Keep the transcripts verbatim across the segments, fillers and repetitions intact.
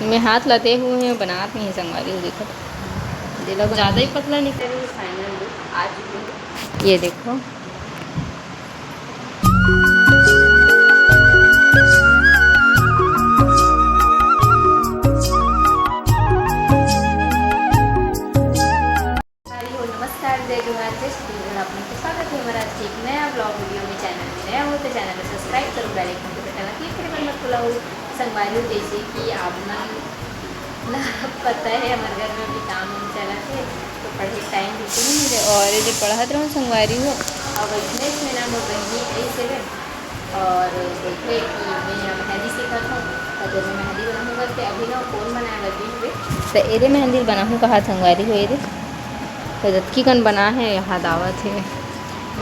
मैं हाथ ला दे हुए हैं, बनात नहीं है संगवारी हो, देखो। दे ला ज़्यादा ही पतला निकल रही है, final look आ चुकी है। ये देखो। संगवारी हो, नमस्कार, जय जोहार, जय छत्तीसगढ़। आप मन के स्वागत है हमारा आज के एक नया vlog video में। Channel में नया हो तो channel को subscribe करो, bell icon को बटन ला click करे बर मत भूलव। संगवारी हो, जैसे कि आप मन ला पता है, हमारे घर में भी काम उम चलत है, तो पढ़े time बिल्कुल नहीं मिले। और ये जो पढ़त रहूँ संगवारी हो, और वैसे में ना मोर बहिनी आई से और देखे कि मैं मेहंदी सीखत हूँ, तो तेरे मेहंदी बनाहूँ करके अभी ना कोन बनाए लगी हुए। तो एदे मेहंदी बनाहूँ कहा संगवारी हो, एदे तो जतकी कन बना है, याद आवत है।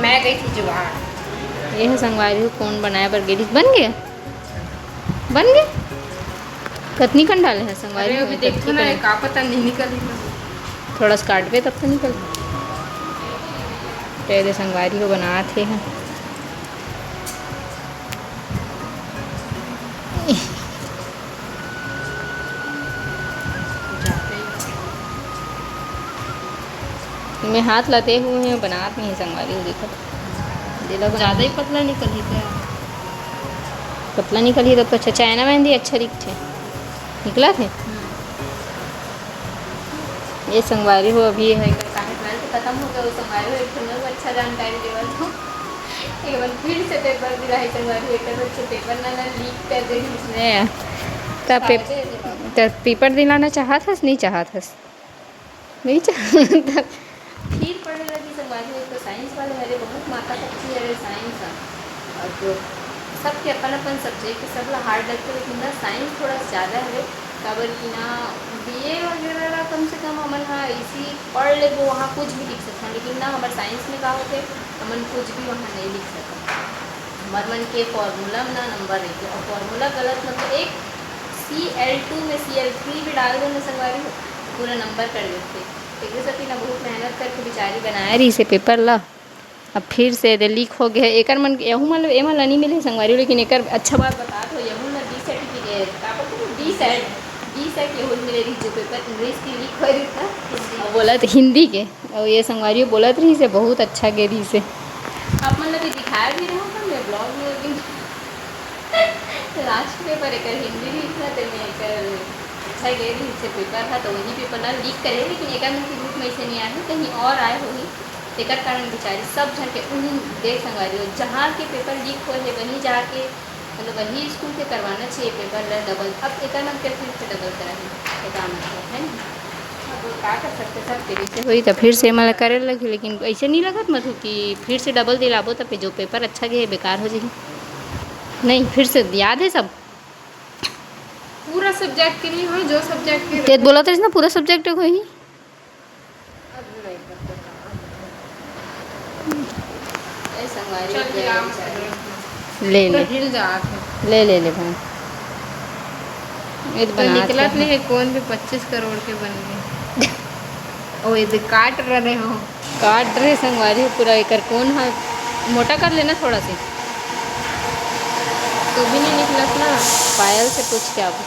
मैं गई थी जुगाड़। ये है संगवारी हो, कोन बनाए बर गे रहिस, बन गया, बन गया। कतनी कन डाले है संगवारी अरे, हो, अभी देखो कतनी ना, कन? का पता नहीं निकली तो। थोड़ा सा काटबे तब तो निकल। तो एदे संगवारी हो बनात हे, हाँ। मैं हाथ ला दे हुए हैं, बनात नहीं है संगवारी हो, देखो। दे ला बना। ज़्यादा ही पतला निकलही क्या? पतला निकलही तब तो अच्छा, चाइना मेहंदी अच्छा दिखथे। निकलत हे? हम्म। ये संगवारी हो अभी है। काहे twelfth खत्म हो गया, वो संगवारी हो एक ठो नवा अच्छा जानकारी देवत हो। एक बार फिर से paper दिला है संगवारी हो, एक बार से paper ना, ना leak कर दे इसने। तब पे-, शायद है। तब paper दिलाना चाहत हस, नहीं चाहत हस? नहीं चाहत। फिर पढ़े लगी संगवारी हो, एक तो science वाले हरे, बहुत माथा पच्ची हरे science ह। और जो सबके अपन अपन subject, सब ला hard लगथे, लेकिन ना science थोड़ा ज़्यादा हरे, काबर कि ना बीए वगैरह ला कम से कम हमन हा इसी पढ़ लेबो, वहाँ कुछ भी लिख सकथन, लेकिन ना हमर science में का होथे, हमन कुछ भी वहाँ नहीं लिख सकत। हमर मन के formula में ना number रहिथे, और formula गलत मतलब एक Cl two में Cl three भी डाल दे ना संगवारी हो, पूरा number कट देथे। एकरे सेती ना बहुत मेहनत करके बेचारी बनाए रहिस हे paper ला, अब फिर से एदे leak हो गए। एकर मन, यहू मन, एमन ला नहीं मिले संगवारी, लेकिन एकर अच्छा बात बतात हो, यहू मन ला D set की, ए, का बोलथे, D set, D set यहू मिले रहिस, जो paper English की leak हो रही था, हिंदी। अब बोलत हिंदी के, और ये संगवारी बोलत रहिस हे, बहुत अच्छा गे रहिस हे। आप मन ला भी दिखाए भी रहूँ, पर मैं vlog में भी last paper एकर हिंदी रहिस ना, तेमे एकर अच्छा गे रहिस हे paper ह, तो वही paper ला leak करे, लेकिन एकर मन के group में ऐसे नहीं आए, कहीं और आए होही, तेकर कारण बेचारी सब झन के उही दे संगवारी हो, जहाँ के paper leak होए हे, वहीं जाके, मतलब, वही school के करवाना चाहिए paper ला double। अब एकर मन के फिर से double कराही, तो का मतलब है ना? अब का कर सकते, सब के जैसे होही, तो फिर से एमन ला करे लगही, लेकिन ऐसे नहीं लगत मधु कि फिर से double दिलाबो, तो फिर जो paper अच्छा गे, बेकार हो जाही। नहीं, फिर से याद है सब? पूरा subject के नहीं हो, जो subject के ते बोलत रहिस ना, पूरा subject के होही। अब नहीं पता। ए संगवारी चल, के ये आम बेचारी। ले ले। हिल जात है। ले, ले, ले भाई। ये तो तो बनात निकलत है। नहीं है, कौन भी पच्चीस करोड़ के बन गए। ओ, ये दे काट रहे हो। काट रहे संगवारी पूरा एकर कोन ह, मोटा कर लेना थोड़ा से। तो भी नहीं निकलत ना। पायल से पूछ के आबो।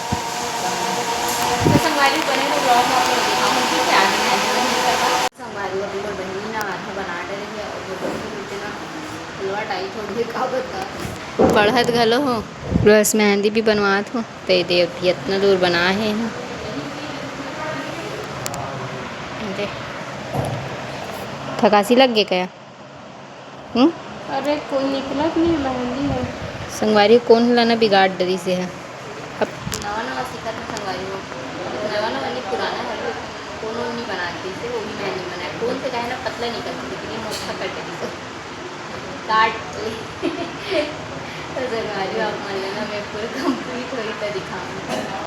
तो संगवारी बने रहो vlog में, आप लोग दिखाऊंगी कि आगे मैं ऐसे नहीं कर पाऊँ। संगवारी अभी मोर बहिनी ना आधा बना डरे है और वो बहिनी मुझे ना हलवा टाइप हो गई, का बता। पढ़त घलो हो, plus मेहंदी भी बनवात हो। ते दे अभी इतना दूर बना है ना। दे। थकासी लग गई क्या? हम्म? अरे, कोई निकलत नहीं मेहंदी है। संगवारी कोन ला ना बिगाड़ डरी से है। अब नवा नवा सीखत है संगवारी हो। नवा नवा नहीं, पुराना है, कोनो नहीं बना के से, वो भी मैं नहीं बनाया। कौन से कहे ना पतला नहीं करती, लेकिन ये मोटा कर देती से। काट ले। तो संगवारी हो, आप मान लेना, मैं पूरा complete हो रही था दिखाऊंगी।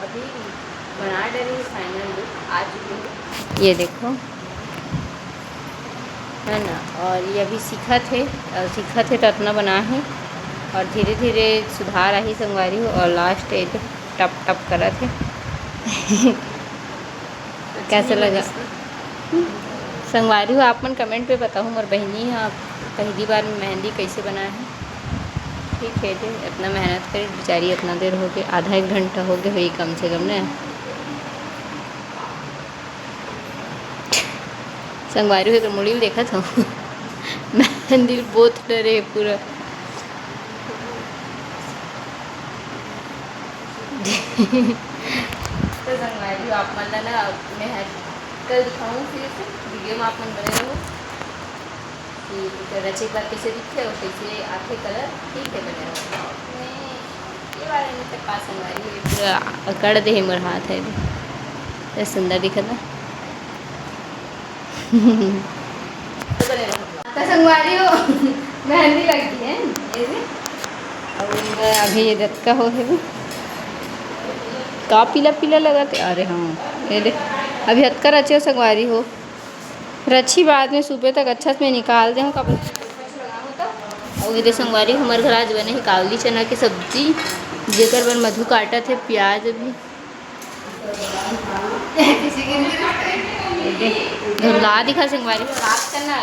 अभी बना डरे है, final look आ चुके हैं। ये देखो, है ना, और ये अभी सीखत है, और सीखत है तो इतना बना है, और धीरे धीरे सुधार आही संगवारी हो, और last ये टप टप करत है। कैसा लगा? संगवारी हो, आप मन comment पे बताओ, मोर बहिनी ह पहली बार में मेहंदी कैसे बनाए है। ठीक है जी, इतना मेहनत करे बेचारी, इतना देर हो गए, आधा एक घंटा हो गए होई कम से कम ने। संगवारी हो, एकर मुड़ी ल देखत हो। मेहंदी ल बोत डरे हे पूरा। तो संगवारी हो, आप मन ला ना मैं हर कल दिखाऊँ फिर से वीडियो में, आप मन बने रहो कि एकर रचे के बाद कैसे दिखथे और कैसे आथे कलर। ठीक है, बने रहो। मैं ये वाला नहीं तो का संगवारी हो, पूरा अकड़ दे हे मोर हाथ है। ये सुंदर दिखत ना। तो संगवारी हो, मेहंदी लग गई है, ये भी। अउ अभी ये दतका हो हे भी। का पीला पीला लगत हे? अरे हाँ, ये दे। अभी हतका रचे हो संगवारी हो। रची बाद में सुबह तक अच्छा से मैं निकाल दे हूँ, काबर अउ ये दे संगवारी, हमर घर आज बने हे कावली चना के सब्जी, जेकर बर मधु काटत हे प्याज अभी। ला दिखा संगवारी, रात का ना,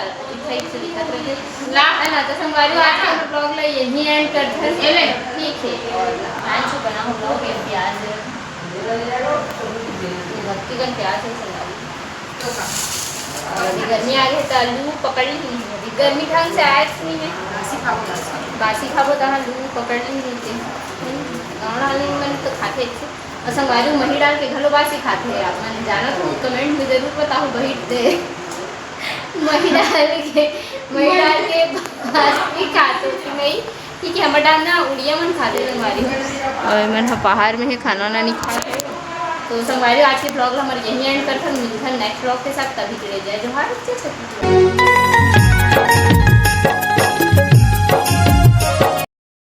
ठीक से दिखत रहे। ला, है ना, तो संगवारी, आज का ब्लॉग ला यहीं एंड कर दे। ठीक है, और आज जो बना हम लोग ये प्याज, ये भक्तिगन प्याज है संगवारी। और अभी गर्मी आ गई तो लू पकड़ ली है, अभी गर्मी ढंग से आया नहीं है। बासी खाबो तो हाँ, लू पकड़ ली नहीं थे। गाँव वाले मन तो खाते अच्छे। और संगवारी, मही डाल के घलो बासी खाथे। आप मन जानत हो, कमेंट में जरूर बताओ, बहिर दे। मही डाल के, मही डाल के बासी खाथे कि नहीं? ठीक है, हमर डाल ना उड़िया मन खाथे संगवारी। और मन ह पहाड़ में है, खाना वाना नहीं खाथे। तो संगवारी, आज के ब्लॉग ला हमर यहीं एंड करथन। मिलथन नेक्स्ट ब्लॉग के साथ, तभी के लिए जय जोहार, जय छत्तीसगढ़।